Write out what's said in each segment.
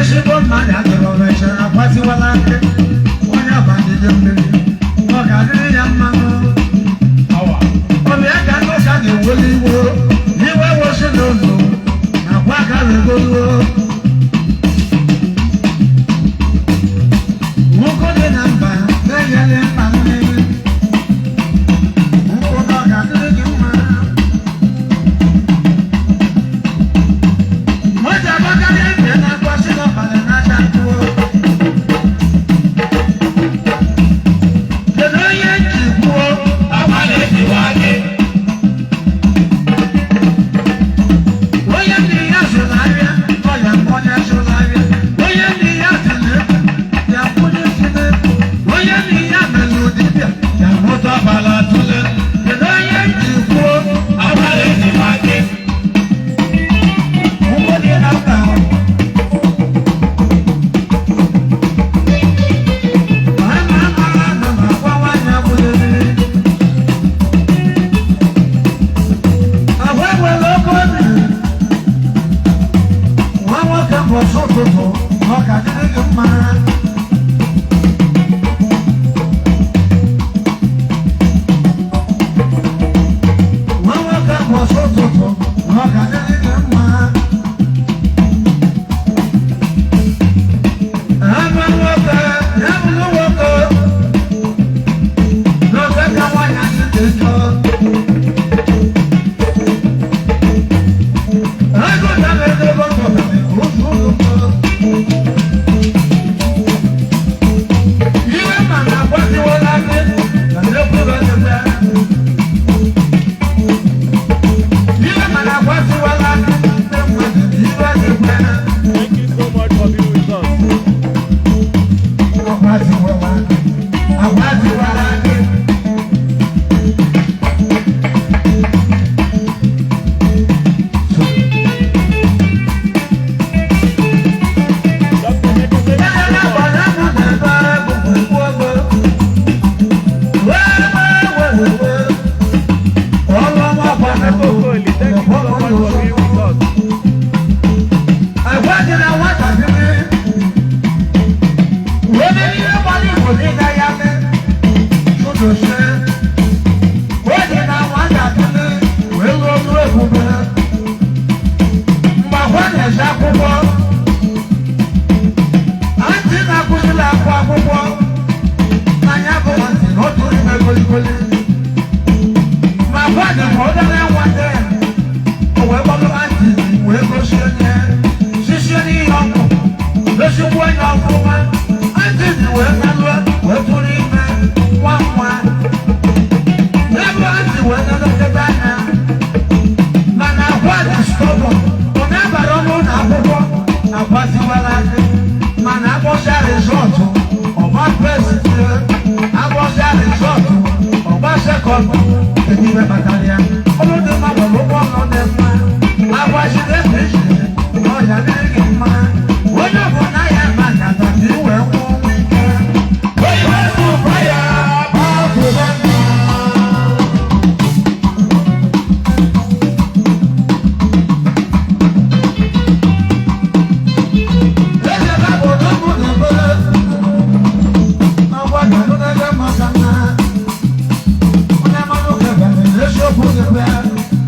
Ezigbo mmadụ adịrọ mechara akwatiwala aka onye abanyere mmiri ọ ga-adịrị ya mma. Ọbịa ka ndị ụka na-eweli iwe iwe wosi n'ụlọ nakwa aka regoluo. Nwoke dị na mba na-enyere mba mmiri nkwụ na ọ ga-adịrị gị mma. Mmoja agbakọrọ ebe na-akwasị n'ọbara n'aja ntụo. Kedu onye ji kwuo onye ndị ya zụrụ ahịa ọya onye zụrụ ahịa, onye ndị ya zụrụ ego ya kwụnye tinye, onye ndị ya mere dibịa ya mụta ọbara tụle? Kedu onye ji kwuo ụgbọ dị na mba? Nwa nwoke bụ ọsọ ụtụtụ na ọ ga-adịrị gị mma. Nwa nwoke bụ ọsọ ụtụtụ na ọ ga-adịrị gị mma. Ama nwoke ya bụrụ nwoke n'ofe ka nwaanyị anyị dị njọ. Ego na-ebe ebe ọ tọrọ otu ụlọ. Iwe ma na-agbatiwala gị na nnekwuru ebe. Iwe ma na-agbatiwala gị ndị mmadụ na iwe dịkwa. Thank you so much for being with us. Agbatiwala gị. Agbatiwala gị. Dr. Emeka, thank you so much. Emeka Okoli, thank you so much for being with us. Akwụkwọ antị na-akụzila akwụ akwụkwọ n'anya bụ antị na otu ime kolikoli ma gwa gị ma ọ dara nwata ya o wee gbalụ antị wee gosi onye sisie n'ihe ọkụ gosikwa onye ọfụma antị wee nalụọ wee tụrụ ime nwa nwa ya bụ antị wee nelekọta anya mana akwa dị stọbọ ọ na-abara ọnụ ụlọ akwụkwọ akwatiwala gị mana agbọsịa rizọtụ ọgba pesti, agbọsịa rizọtụ ọgba sekọnd. Kedu ibe kpatara ya? Ọnụ dị mma nwere ụgwọ ọnụ dị mma agbachiri eji na ọya dịrị gị mma. Onye bụ na ya ma nkata ka i wee nwụọ ọnwụ ike. Onye bụ faya bụ mma. Yeah.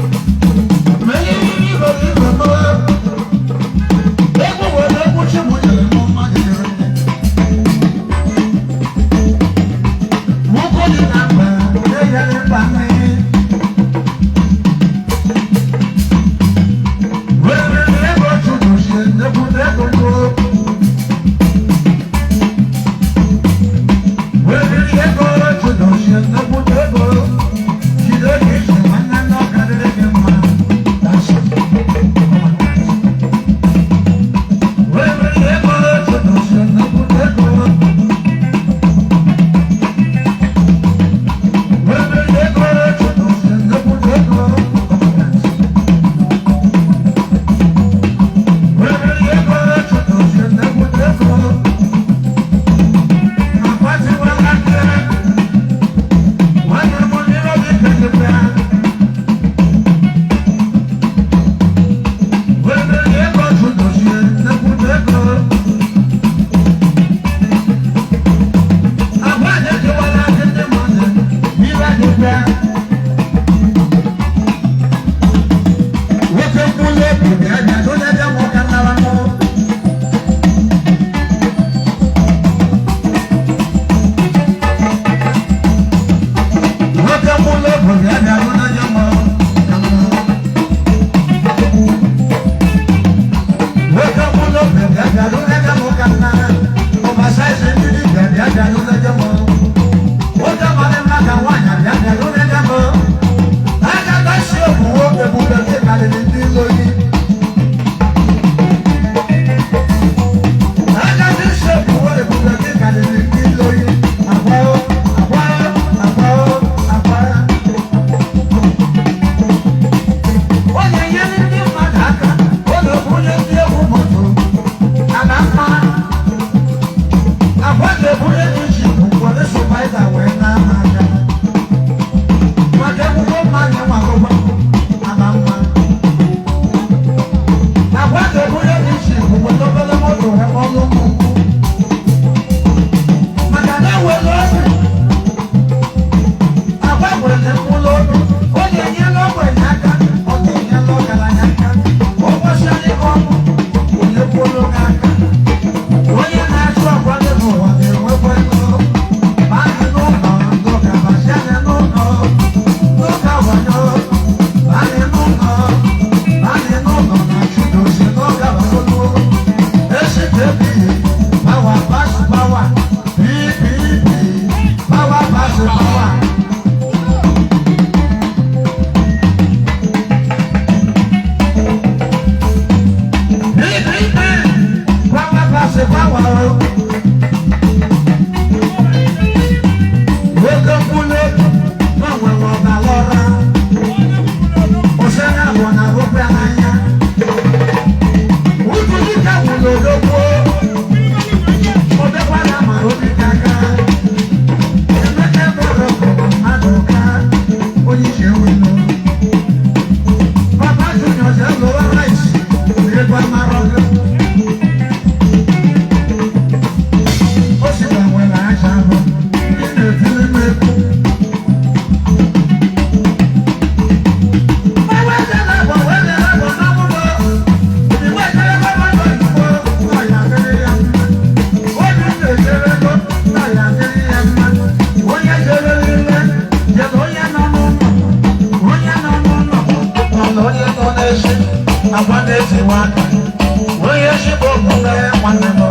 Nwanne m,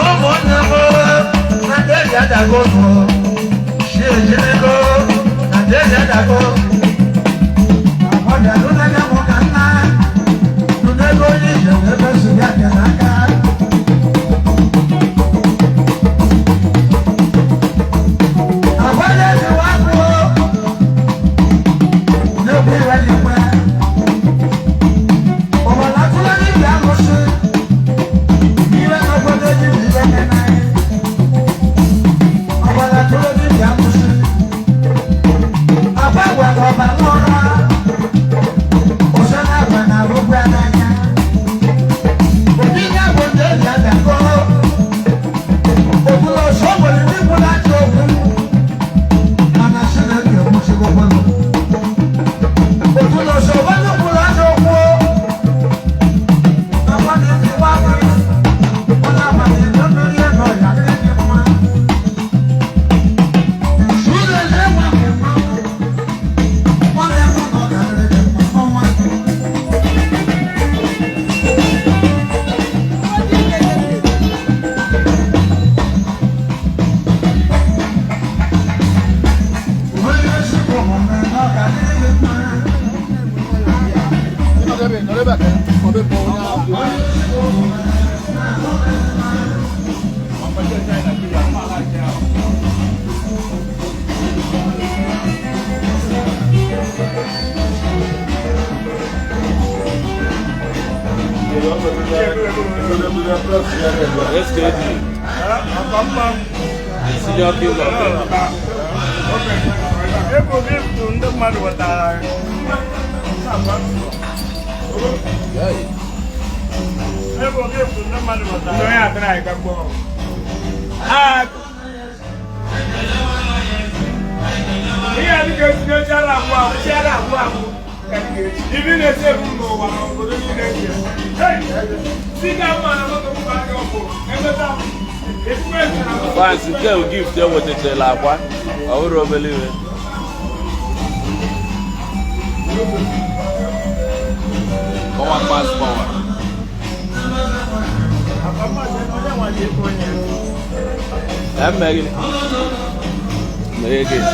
ụmụnne m, na ndị eji adago nụ si ejirego na ndị eji adago akwabịa n'anya m ka nna nụ n'ebe onye ije ebe si ya bịa n'aka. Akwado ezi wakpo n'ekwu iwe n'ikwe ọbọla tụrụ n'ibi alụsị n'iwe n'obodo ji iwe n'anaghị ọbọla tụrụ n'ibi alụsị akwa gwara ọbala ụra ụsọ na-agwa na arụgwa n'anya obi ya bụ ndị eji adakọ okpuru ọsọ nwere ndị kwuru ajọ okwu mana Chineke ekwuchigokwanụ okpuru ọsọ onye kwuru ajọ okwu nakwa na-etikwa aka onye abalị na mmiri ego ya adịghị gị mma. Chineke nwa gị mma, nwanne m, na ọ ga-adịrị gị mma ọnwa. Onye ezigbo omume na ọ ga-adịrị gị mma. SKD, senior king of them. Ego gift ndị mmadụ wetara anyị. Ego gift ndị mmadụ wetara anyị. Onye atara anyị gbagbo. Ah, ihe a dịka esi n'echi ara agwụ agwụ, chi ara agwụ agwụ. Ibi na-esi ebu n'ụwa na obodo niile eji. Hey! Si ka mma na moto m aka ọkụ, emeta m. Efuwe esi na moto. Fans nke bụ gift ewetachara akwa ọ bụrụ obere iwe. Power pass power. Eme gịnị? Mee gịnị?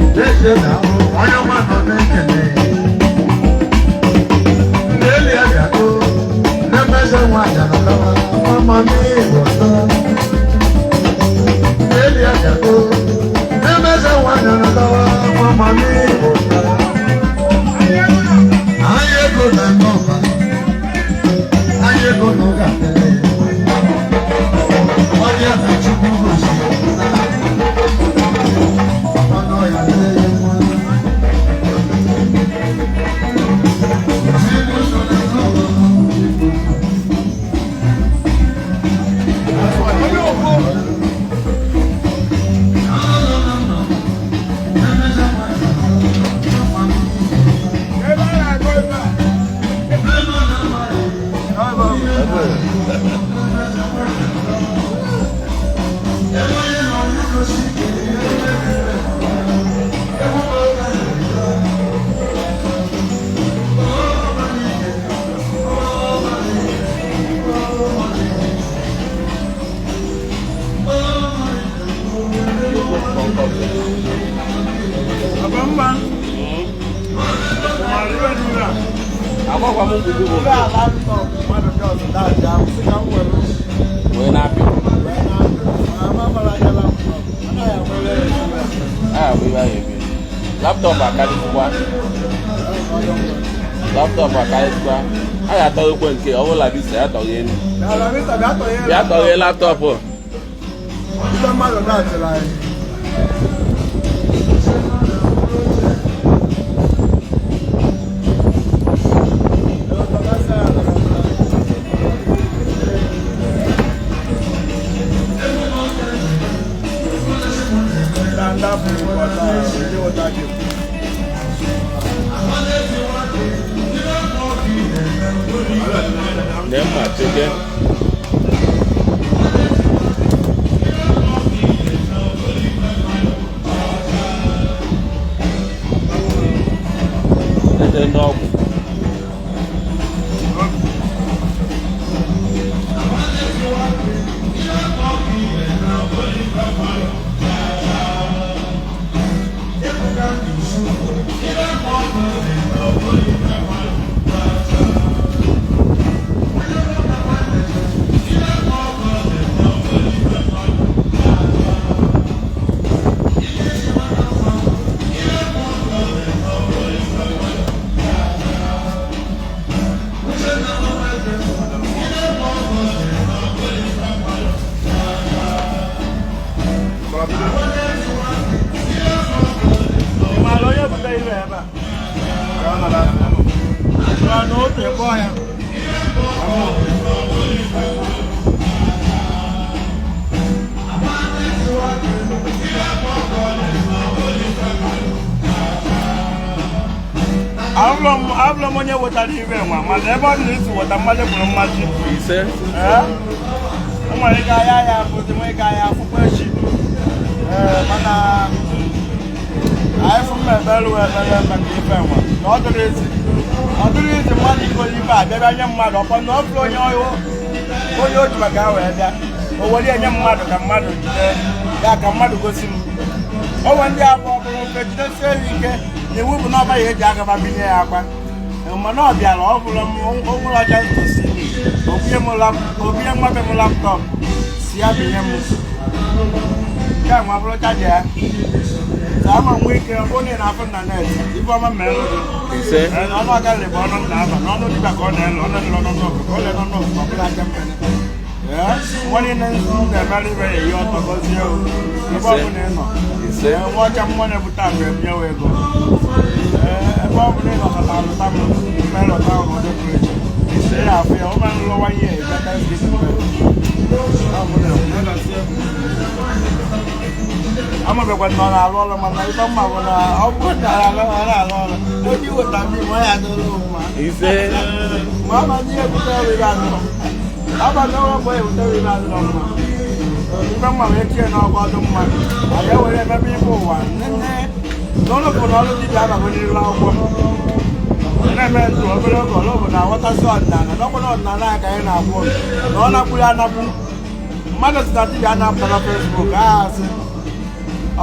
Onye ọma nọ na-ekele ndị abịago na-emeze nwa ajaralawa mama n'ịghọta ndị abịago na-emeze nwa ajaralawa mama n'ịghọta anyị ego na nọba anyị ego na ụga ọdị na Chukwu gosi ọnụ ya na-enye nwa. Ebe a na-agụ ebe a. Aba mma. Ma iwe dị na. Agbakwa m ngwugwu bụ wee na-apị. Ah, bụ ibe anyị ebi. Laptop akarịsịkwa. Laptop akarịsịkwa. A ga-atọghịkwa nke ọ bụla bisa ya tọghị elu. Bịa tọghee laptop. Ndị mmadụ na-achịrị anyị. Ne mma cheke. Ede n'ọgwụ. Ị maara onye bute ibe ebe a? Ọ na otu ebe ọhịa. Abụrụ m onye wetara ibe nwa, mana ebe ọ dị na isi weta mmadụ kwuru mmaji. Ise. Ee? O nwere ike ahịa ya abụzi, nwee ike ahịa akwụkwọ echi. Ee, mana anyị fụ mma ebere wee ebere maka ife nwa na ọ dịrị ezi, ọ dịrị ezi mmadụ igoli ife a bịa nye mmadụ ọkwa na ọ bụrụ onye onye o ji maka ya wee bịa, o were ya nye mmadụ ka mmadụ jide ya, ka mmadụ gosi m o nwere ndị abụọ bụrụ mfe jidesie ya ike na iwu bụ na ọba ya eji agaba binye ya akwa. Mana ọ bịara, ọ bụrụ m onwere ọcha ntosi obinye nwa be m laptop si ya binye m nke a nwa bụrụ chaja ya. Ama nwe ike ọ bụrụ na ị na-afụ na net ife ọma mere gị. Ise. Ee, na ọnụ aka bụ ọnụ m na-aba n'ọnụ dịba ka ọ na-ele ọnụ dịrị ọnụ ọgụ ka ọ lee n'ọnụ ọgụ, ọ bụla aja mmiri. Ee, nwa niile m na-emere ibe ya eyi ọtọ gọzie o ebe ọ bụla ị nọ. Ise. Ee, nwa ọcha mmụọ na-ebute akụ ebunyewe ego. Ee, ebe ọ bụla ị nọ nọta alụta m mmelụta ahụ n'ụdị pụrụ iche. Ise. Ị na-afụ ya ụma nlụwa ihe ebe Thanksgiving. Ọ bụla ya gọzie. Amabekwa na ọ na-arụ ọrụ, mana ife mma bụ na ọ bụrụ na ọ na-arụ ọrụ onye iweta mmiri ma ya adịrị mma. Ise. Ma ọ ma ndị ebute ọrụ ibe adịrọ aba na ọrụ mgbe ebute ọrụ ibe adịrọ mma. Ife mma bụ etinye n'ọgụ ọdụ mma anyị ewere emebe ife ụwa nne n'ụlọ bụ na ọrụ dibịa abago n'iru akwụkwọ na-eme ndụ obere oge ọrụ bụ na aghọtasị ọdịnala n'ọkwa na ọdịnala ya ka anyị na-agwụ na ọ nakwuru anakwu mmadụ si na dibịa anapụta na Facebook asị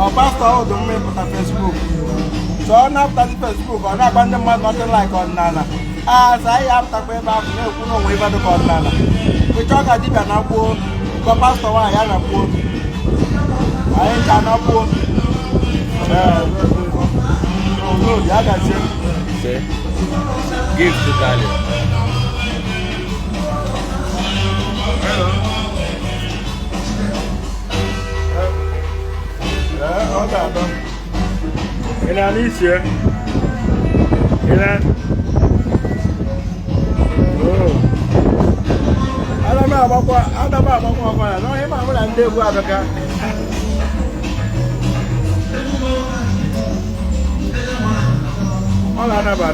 ọ pastọ ọdụ mma ịpụta Facebook so ọ na-apụtazi Facebook, ọ na-agba ndị mmadụ nothing like ọdịnala aza anyị apụtakwa ebe ahụ na-ekwu na onwe ibe dịka ọdịnala kwechọ ka dibịa na-akwuo ka pastọ nwaanyị ya na-akwuo anyị ncha na-akwuo. Ee, ya gazie. Ise. Gift to Kali. Ee, ọ ga-atọ. Ị na-anụ isi ya? Ị na- Oo. Ana m agbakwa, ana m agbakwa ọbara n'ọhịa ma mụ na ndị egwu abịaka. Ọ na-anaba na